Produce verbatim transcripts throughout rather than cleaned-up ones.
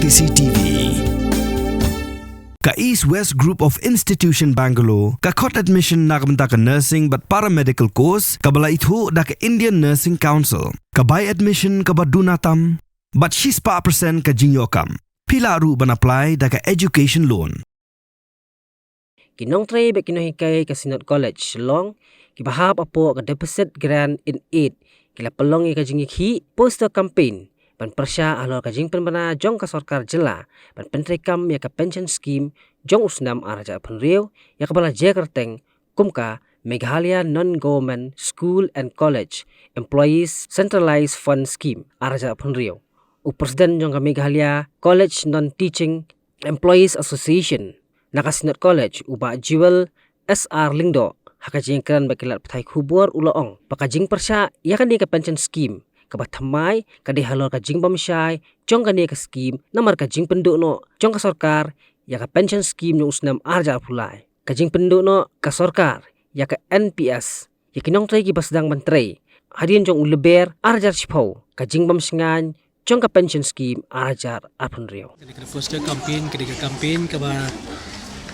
C T V. Ka East West Group of Institution Bangalore ka khot admission na ka bynta ka nursing bad paramedical course kaba la ithuh da ka Indian Nursing Council. Ka bai admission kaba duna tam bad shispah percent ka jingïoh kam. Phi lah ruh ban apply da ka education loan. Ki nongtrei bad ki nonghikai ka Synod College Shillong kiba hap hapoh ka Deficit Grant in Aid ki la pynlong ïa ka jingïakhih poster campaign ban pyrshah halor ka jingpynbna jong ka sorkar jylla ban pyntreikam ïa ka pension scheme jong u snem ar hajar arphew hynriew, ïa kaba la jer kyrteng kum ka Meghalaya Non-Government School and College Employees Centralized Fund Scheme ar hajar arphew hynriew. U President jong ka Meghalaya College Non-Teaching Employees Association na ka Synod College, u Bah Jewel S R Lyngdoh, ha ka jingkren bad ki lad pathai khubor u la ong ba ka jingpyrshah ïa kane ka pension scheme kaba thymmai ka dei halor ka jingbymshai jong kane ka scheme namar ka jingpynduh noh jong ka sorkar ïa ka pension scheme jong u snem ar hajar arphew lai. Ka jingpynduh noh ka sorkar ïa ka N P S ïa ki nongtrei kiba sdang ban trei hadien jong u Lber ar hajar shiphew, ka jingbymshngaiñ jong ka pension scheme ar hajar arphew hynriew. Ka dei ka poster campaign, ka dei ka campaign kaba,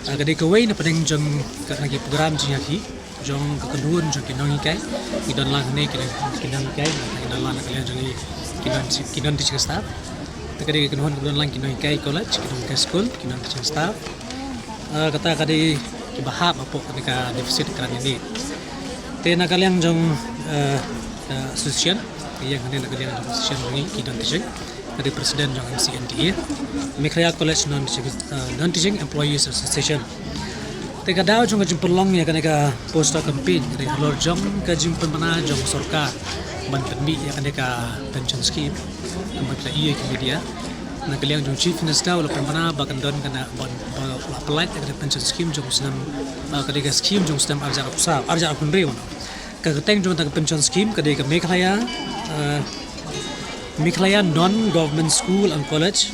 ah, ka dei kawei na pdeng jong ka, na ki program jingïakhih jong ka kynhun jong ki nonghikai, ki don lang hangne ki nong, ki nonghikai, ki don lang na ka liang jong ki, ki non, ki non teaching staff. Te ka dei ka kynhun kaba don lang ki nonghikai college, ki nonghikai school, ki non teaching staff. Ah, kata ka dei kiba hap hapoh kane ka Deficit Grant in Aid. Te na ka liang jong, ah, ah, association, ïa kane na ka liang jong association jong ngi ki non teaching, ka dei president jong M C N T A, Meghalaya College Non-Teaching, ah, Non-Teaching Employees Association. Te ka daw jong ka jingpynlong ïa kane ka poster campaign ka dei halor jong ka jingpynbna jong sorkar ban pynmih ïa kane ka pension scheme. Namar ka ïa ki media na ka liang jong Chief Minister u la pynbna ba kan don kane ban, ba la pynlait ïa kane pension scheme jong u snem, ah, ka dei ka scheme jong u snem ar hajar arphew saw, ar hajar arphew hynriew. Ka kyrteng jong kata ka pension scheme ka dei ka Meghalaya, ah, Meghalaya Non-Government School and College,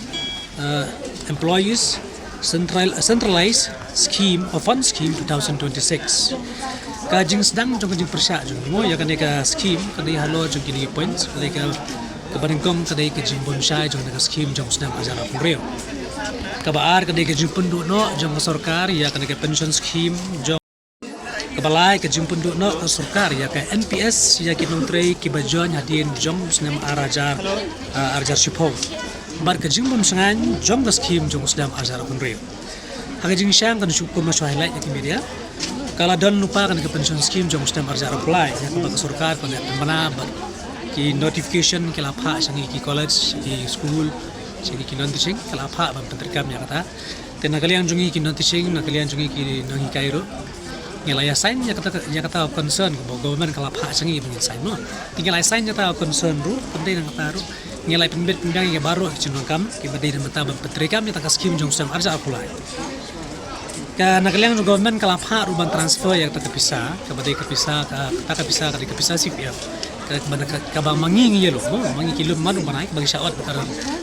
ah, Employees Central, Centralized Scheme or Fund Scheme two thousand twenty-six. Ka jingsdang jong ka jingpyrshah jong ngi mo ïa kane ka scheme ka dei halor jong kine ki points, ka dei ka, kaba nyngkong ka dei ka jingbymshai jong kane ka scheme jong u snem ar hajar arphew hynriew. Kaba ar ka dei ka jingpynduh noh jong ka sorkar ïa kane ka pension scheme jong, kaba lai ka jingpynduh noh ka sorkar ïa ka N P S ïa ki nongtrei kiba join hadien jong u snem ar hajar, ah, ar hajar shiphew. Bad ka jingbymshngaiñ jong ka scheme jong u snem ar hajar arphew hynriew. Ha ka jingshang kan shu kum shu highlight ïa ki media. Ka la don lypa kane ka pension scheme jong u snem ar hajar arphew lai ïa kaba ka sorkar ka la pynbna bad ki notification ki la phah sha ngi ki college, ki school, sha ngi ki non teaching, ka la phah ban pyntreikam ïa kata. Te na ka liang jong ngi ki non teaching, na ka liang jong ngi ki nonghikai ruh, ngi la ïa sign ïa kata, ïa kata concern kaba government ka la phah sha ngi ba ngin sign noh. Te ngi la ïa sign ïa kata concern ruh, pynban na kata ruh ngi la ïa pynbit pynbiang ïa baroh ki jingdonkam kiba dei na bynta ban pyntreikam ïa kata ka scheme jong u snem ar hajar arphew lai. Ka na ka liang jong government ka la phah ruh ban transfer ïa kata ka pisa, kaba dei ka pisa, ka, kata ka pisa ka dei ka pisa C P F. Ka, kaba, ka, kaba ma ngi ngi ïa lum, ma ngi ki lum man u bnai, kaba ngi shah ot, ka,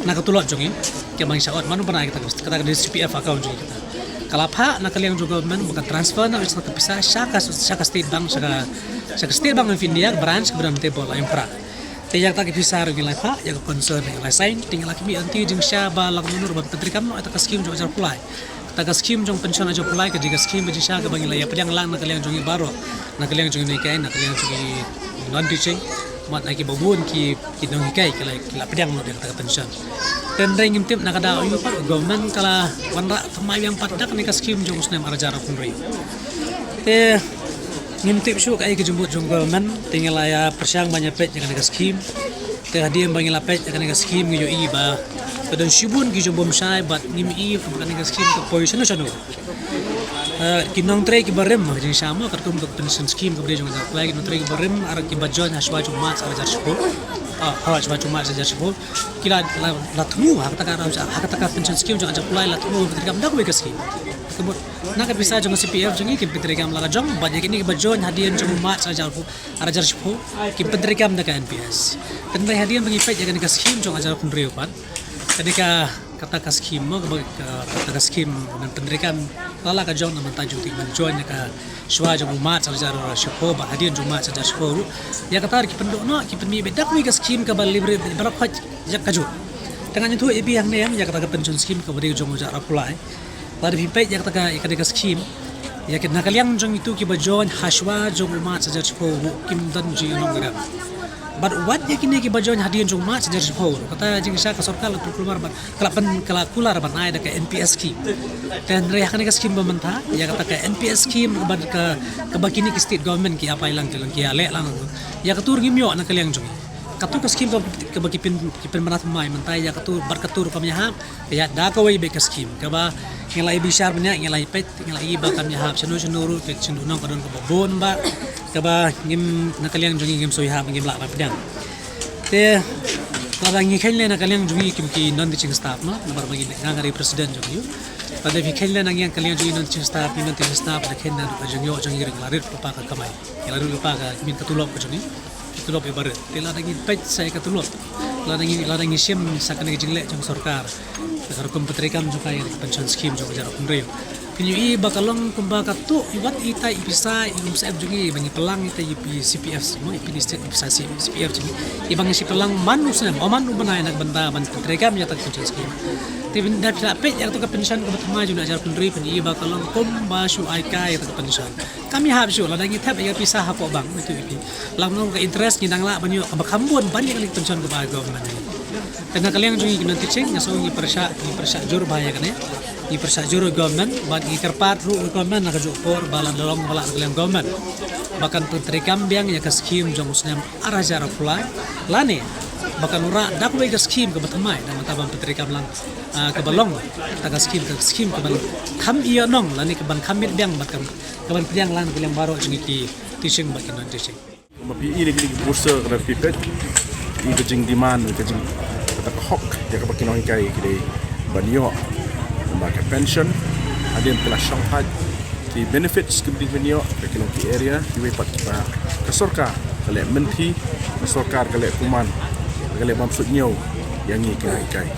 na ka tulop jong ngi, kaba ngi shah ot man u bnai, kata, kata ka dei C P F account jong ngi kata. Ka la phah na ka liang jong government ba kan transfer noh ïa kata ka pisa sha ka, sha ka State Bank, sha ka, sha ka State Bank of India, branch kaba don hangtei Borlai Umphra. Te ïa kata ka pisa ruh ngi la phah ïa ka concern, ngi la sign, te ngi la khmih hangtei jingshai ba la kumno ruh ban pyntreikam noh ïa kata ka scheme jong u ar hajar arphew lai. Kata ka scheme jong pension ar hajar arphew lai ka dei ka scheme ba jingshisha kaba ngi la ïa pdiang lang na ka liang jong ngi baroh, na ka liang jong ngi nonghikai, na ka liang jong ngi non teaching, bad na kiba bun ki, ki nonghikai ki la, ki la pdiang noh ïa kata ka pension. Te hynrei ngim tip na ka daw aïu pat government ka la wanrah thymmai biang pat da kane ka scheme jong u snem ar hajar arphew hynriew. Te ngim tip shuh kaei ka jingmut jong government, te ngi la ïa pyrshang ban ïa peit ïa kane ka scheme. Te hadien ba ngi la peit ïa kane ka scheme ngi ïohi ba ka don shibun ki jingbymshai bad ngim i ba kane ka scheme ka poi shano shano. Eh, ki nongtrei kiba rim, ka jingshisha mo katkum ka pension scheme kaba dei jong ka apply, ki nongtrei kiba rim ar kiba join ha shuwa jong u March ar hajar shiphew. Ah, ha shuwa jong u March ar hajar shiphew. Ki la, la, la thmu ha kata ka, ha kata ka pension scheme jong u ar hajar arphew lai la thmu pyntreikam da kawei ka scheme. Ka mut na ka pisa jong ka C P F jong ngi kim pyntreikam la ka jong, bad ïa kine kiba join hadien jong u March ar hajar, ar hajar shiphew kim pyntreikam da ka N P S. Hynrei hadien ba ngi peit ïa kane ka scheme jong u ar hajar arphew hynriew pat, kane ka, kata ka scheme mo, kaba, ka, kata ka scheme ban pyntreikam la la ka jong na bynta jong ki ban join ïa ka shuwa jong u March ar hajar shiphew bad hadien jong u March ar hajar shiphew ruh. Ïa kata ruh ki pynduh noh, ki pynmih beit da kawei ka scheme kaba libre beit baroh khoit ïa kajuh. Te ngan ïathuh ïa phi hangne ïa kata ka pension scheme kaba dei jong u Jah Raplai. Lada phi peit ïa kata ka, ïa kata ka scheme, ïa ki na ka liang jong itu kiba join hashwa jong u March hajar shiphew ruh kim don jingïalang. Bad wat ïa kine kiba join hadien jong u March hajar shiphew ruh, kata jingshisha ka sorkar la pynkulmar bad ka la pyn, ka la kular ban ai da ka N P S scheme. Te hynrei ha kane ka scheme ba mynta, ïa kata ka N P S scheme bad ka, kaba kine ki state government ki apply lang, ki lang, ki ïaleh lang, ïa katu ruh ngim ïoh na ka liang jong ngi. Katu ka scheme ka, kaba ki pyn, ki pynbna thymmai mynta, ïa katu, bad katu ruh kam ïahap, ïa da kawei beit ka scheme kaba ngi la ïa bishar bniah, ngi la ïa peit, ngi la ïa ba kam ïahap shano shano ruh, ka jingduhnong ka don kaba bun bha, kaba ngim, na ka liang jong ngi ngim shu ïahap, ngim lah ban pdiang. Te lada ngi kheiñ leh na ka liang jong ngi kum ki non teaching staff, mo, namar ba ngi, nga nga dei president jong ngi. Lada phi kheiñ leh na ngi na ka liang jong ngi non teaching staff, ngi non teaching staff, da kheiñ na ka jingïoh jong ngi, ngi la rit lypa ka kamai, ngi la rit lypa ka, I mean, ka tulop ka jong ngi. Ka tulop ïa barit. Te lada ngi peit sa ïa ka tulop, lada ngi, lada ngi shim sa kane ka jingleh jong sorkar, ka rukom pyntreikam jong ka ïa ka pension scheme jong ka Jah Raplai. Phin ïohi ba ka long kumba katu, i wat ita i pisa i umsyep jong ngi ba ngi pynlang ita i pi C P F, mo, i pini state i pisa C, C P F jong ngi, i ba ngi sa pynlang man u snem, o man u bnai na ka bynta ban pyntreikam ïa kata ka pension scheme. Te phin da phi la peit ïa kata ka pension kaba thymmai jong u Jah Raplai, phin ïohi ba ka long kumba shu ai kai ïa kata ka pension. Kam ïahap shuh, lada ngi thep ïa ka pisa hapoh bank, ito i pi. Lada ngi ka interest ngi dang lah ban ïoh kaba kham bun ban ïa ka pension kaba government. Te na ka liang jong ngi ki non teaching, nga sngew ngi pyrshah, ngi pyrshah jur bha ïa kane. Ngi pyrshah jur ïa government, bad ngi kyrpad ruh ïa government na kajuh por ba lada long ba lah na ka liang government, ba kan pyntreikam biang ïa ka scheme jong u snem ar hajar arphew lai lane ba kan wanrah da kawei ka scheme kaba thymmai, da mynta ban pyntreikam lang, ah, kaba long, da ka scheme, ka scheme kaba kham ïehnoh lane kaban kham miet biang bad ka, kaban pdiang lang ka liang baroh jong ngi ki teaching bad ki non teaching. Ma phi i lei ki poster ka da phi peit, i ka jingdemand, ka jing, kata ka hok ïa kaba ki nonghikai ki dei ban ïoh, namar ka pension hadien ka la shongthait, ki benefits ki dei ban ïoh, ka ki long ki area kiwei pat kiba ka sorkar ka leh mynthi, ka sorkar ka leh kumne, ka leh bymsuidñiew ïa ngi ki nonghikai.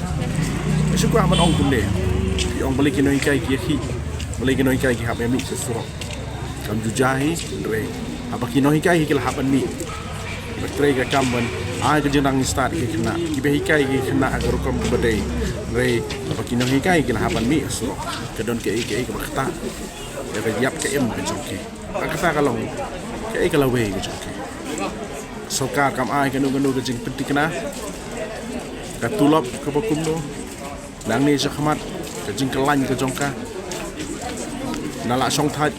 Shu kwah ban ong kumne, phi ong balei ki nonghikai ki ïakhih, balei ki nonghikai ki hap ïa mih sha surok. Kam ju jia hi, hynrei haba ki nonghikai hi ki la hap ban mih, ba trei ka kam ban ai ka jingnang stad ki khynnah, kiba hikai ki khynnah ha ka rukom kaba dei. Hynrei haba ki nonghikai ki la hap ban mih surok, ka don kaei kaei kaba ktah ïa ka ïap ka im ka jong ki. Ka ktah ka long kaei ka lawei ka jong ki. Sorkar kam ai kano kano ka jingpynthikna, ka tulop kaba kumno, nangne shakhmat, ka jingkyllain ka jong ka, na la shongthait,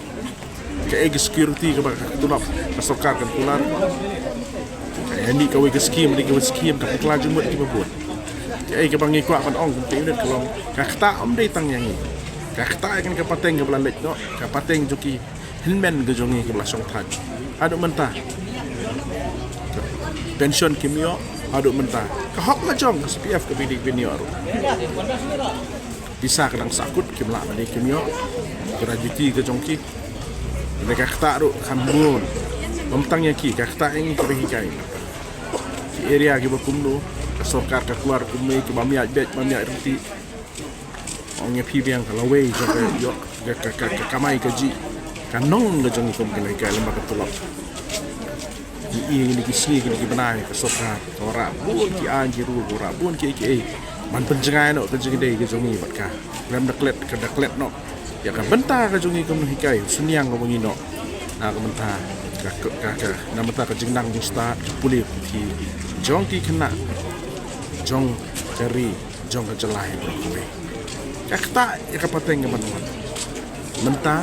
kaei ka security kaba ka tulop ka sorkar kan kular. Ka ïa mih kawei ka scheme, dei kawei scheme, ka pynkylla jingmut kiba bun. Kaei kaba ngi kwah ban ong kum ka unit ka long, ka ktah ym dei tang ïa ngi, ka ktah ïa kane ka pateng kaba la leit noh, ka pateng jong ki hynmen ka jong ngi kiba la shongthait. Haduh mynta pension kim ïoh, haduh mynta ka hok la jong ka C P F ka bini bini ruh. Pisa ka dang sahkut kim lah ban ïa kim ïoh. Gratuity ka jong ki, ka ktah ruh kham bun. Ym tang ïa ki, ka ktah ïa ngi kiba hikai. Ki area kiba kumno, ka sorkar ka kular kumne, kiba ym ïaid beit, bym ïaid ryntih. Ong ïa phi biang ka lawei jong ka ïoh, ka, ka, ka, ka kamai kajih, ka nong ka jong ngi kum ki nonghikai lem bad ka tulop. Ngi i kine ki sngi kine ki bnai ka sorkar ka wanrah bun ki aiñ ki ruh, ka wanrah bun kiei kiei ban pynjngai noh ka jingïadei ka jong ngi bad ka. Lem da klet, ka da klet noh ïa ka bynta ka jong ngi kum nonghikai, synñiang kaba ngi noh na ka bynta ka, ka, ka, na bynta ka jingnang jingstad, ka pule puthi jong ki khynnah jong ka ri, jong ka jylla hi baroh kawei. Ka ktah ïa ka pateng ka ban wan. Mynta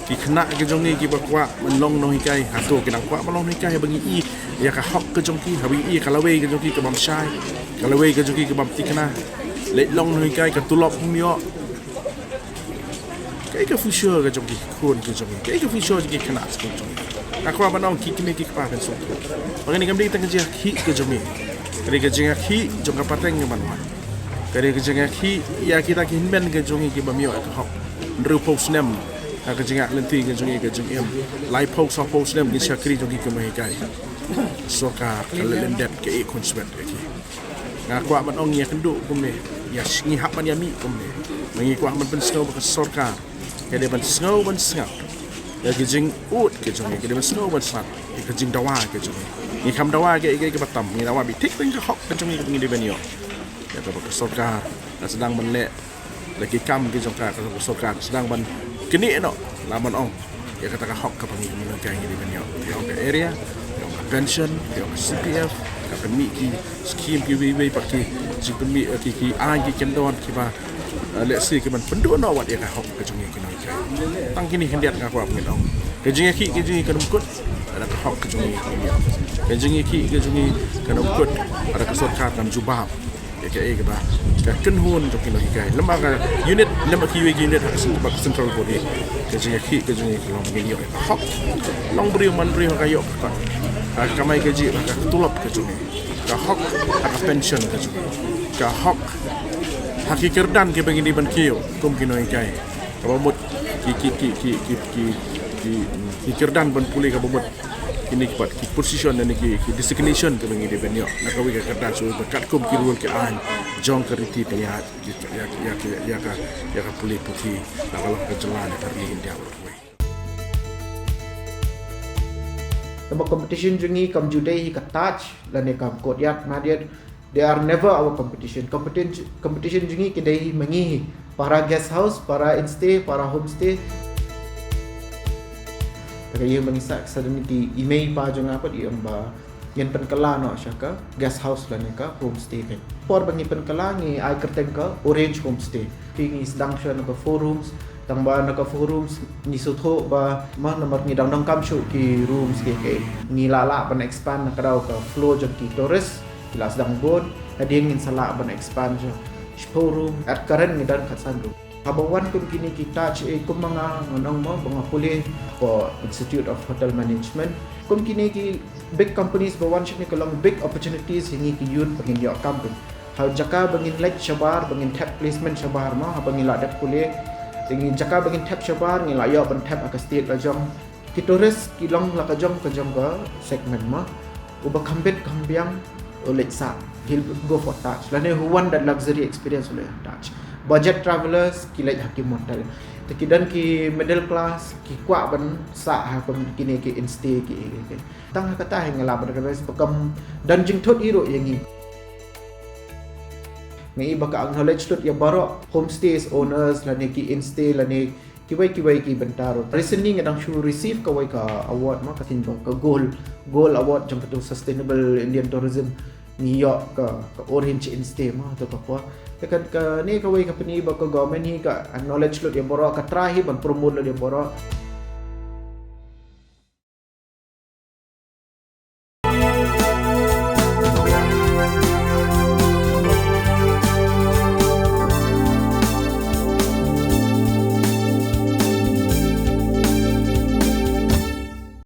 ki khynnah ki jong ngi kiba kwah ban long nonghikai, hato ki dang kwah ban long nonghikai haba ngi i ïa ka hok ka jong ki, haba ngi i ïa ka lawei ka jong ki ka bym shai, ka lawei ka jong ki ka bym thikna? Leit long nonghikai, ka tulop ym ïoh. Kaei ka future ka jong ki khun ki jong ngi? Kaei ka future jong ki khynnah skul jong ngi? Nga kwah ban ong ki kmie ki kpa, phin sngewthuh ba kane kam dei tang ka jingïakhih ka jong ngi. Ka dei ka jingïakhih jong ka pateng ka ban wan. Ka dei ka jingïakhih ïa kita ki hynmen ka jong ngi ki bym ïoh ka hok. Hynriewphew snem ha ka jingïaid lynti ka jong ngi ka jingim. Laiphew sawphew snem ki shakri jong ngi ki nonghikai. Sorkar ka leh lyndet, ka ïeh khunswet ïa ki. Nga kwah ban ong ïa kynduh kumne, ïa ngi hap ban ïa mih kumne. Ngi kwah ban pynsngew ba ka sorkar ka dei ban sngew ban sngap ïa ka jingud ka jong ngi, ka dei ban sngew ban sngap ïa ka jingdawa ka jong ngi. Ngi kam dawa kaei kaei kaba tam, ngi dawa beit thik tang ka hok ka jong ngi kaba ngi dei ban ïoh. ïa kaba ka sorkar ka sdang ban leh, la ki kam ki jong ka, ka sorkar sdang ban knieh noh, la ban ong ïa kata ka hok kaba ngi, ngi nonghikai ngi dei ban ïoh. Ïa ka area, ïa ka pension, ïa ka C P F, ka pynmih ki skim kiwei kiwei, pat ki jingpynmih, eh, ki, ki aiñ ki kyndon kiba, eh, lehse ki ban pynduh noh wat ïa ka hok ka jong ngi ki nonghikai. Tang kine khyndiat nga kwah ban ong, ka jingïakhih ka jong ngi kan ym kut lada ka hok ka jong ngi kam ïoh. Ka jingïakhih ka jong ngi kan ym kut lada ka sorkar kam jubab ïa kaei kaba ka kynhun jong ki nonghikai, lem bad ka unit, lem bad kiwei ki unit ha ka cent-, bad ka central body. Ka jingïakhih ka jong ngi ka long ba ngin ïoh ïa ka hok. Long briew man briew ha ka ïoh ka kot, ha ka kamai kajih, ha ka tulop ka jong ngi, ka hok ha ka pension ka jong ngi, ka hok ha ki kyrdan kiba ngi dei ban kiew kum ki nonghikai. Kaba mut ki, ki, ki kyrdan ban pule, kaba mut kine ki, pat ki position ne ki, ki designation kiba ngi dei ban ïoh na kawei ka kyrdan, shuh ba katkum ki rule ki aiñ jong ka riti pynïaid ïa, ïa, ïa, ïa ka, ïa ka pule puthi na ka long ka jylla ne ka ri India baroh kawei. Tangba competition jong ngi kam ju dei hi ka Taj lane ka Courtyard Marriott. They are never our competition. Competition, competition jong ngi ki dei hi ma ngi hi, para guest house, para instay, para homestay. Ta ka ïing ba ngi sah, sa don ki i mei i pa jong nga pat i ong ba ngin pynkylla noh sha ka guest house lane ka homestay. Ka por ba ngi pynkylla ngi ai kyrteng ka Orange Homestay. Phi, ngi sdang shuwa na ka four rooms, tangba na ka four rooms ngi sngewthuh ba, ma, namar ngi dang donkam shuh ki rooms ki, ki ngi lah lah ban expand na ka daw ka flow jong ki tourist. Ki la sdang bun, hadien ngin sa lah ban expand sha shiphew room, at current ngi don khatsan room. Haba wan kum kine ki Taj, eh, kum ma nga ngan ong mo, ba nga pule for Institute of Hotel Management. Kum kine ki big companies ba wan shane ka long big opportunities ïa ngi ki youth ba ngin ïoh kam pyn. Ha jaka ba ngin leit shabar, ba ngin thep placement shabar mo, haba ngi la dep pule. Te ngi jaka ba ngin thep shabar, ngi la ïoh ban thep ha ka state la jong. Ki tourist ki long la ka jong ka jong ka segment mo. Uba kham bit kham biang u leit sah, he'll go for Taj. Lane who want that luxury experience u leit Taj. Budget travelers ki leit ha ki motel. Te ki don ki middle class ki kwah ban sah ha kum kine ki instay ki, ki, ki. Tang ha kata hi nga lah ban recommend ba kam don jingthut hi ruh ïa ngi. Nga i ba ka acknowledge lut ïa baroh homestays owners lane ki instay lane kiwei kiwei ki bynta ruh. Recently nga dang shu receive kawei ka award mo, ka sien ba ka gold, gold award jong katu Sustainable Indian Tourism. Ngi ïoh ka, ka Orange Instay mo, tu ka por. Te ka, kane kawei ka pyni ba ka government hi ka acknowledge lut ïa baroh, ka try hi ban promote lut ïa baroh.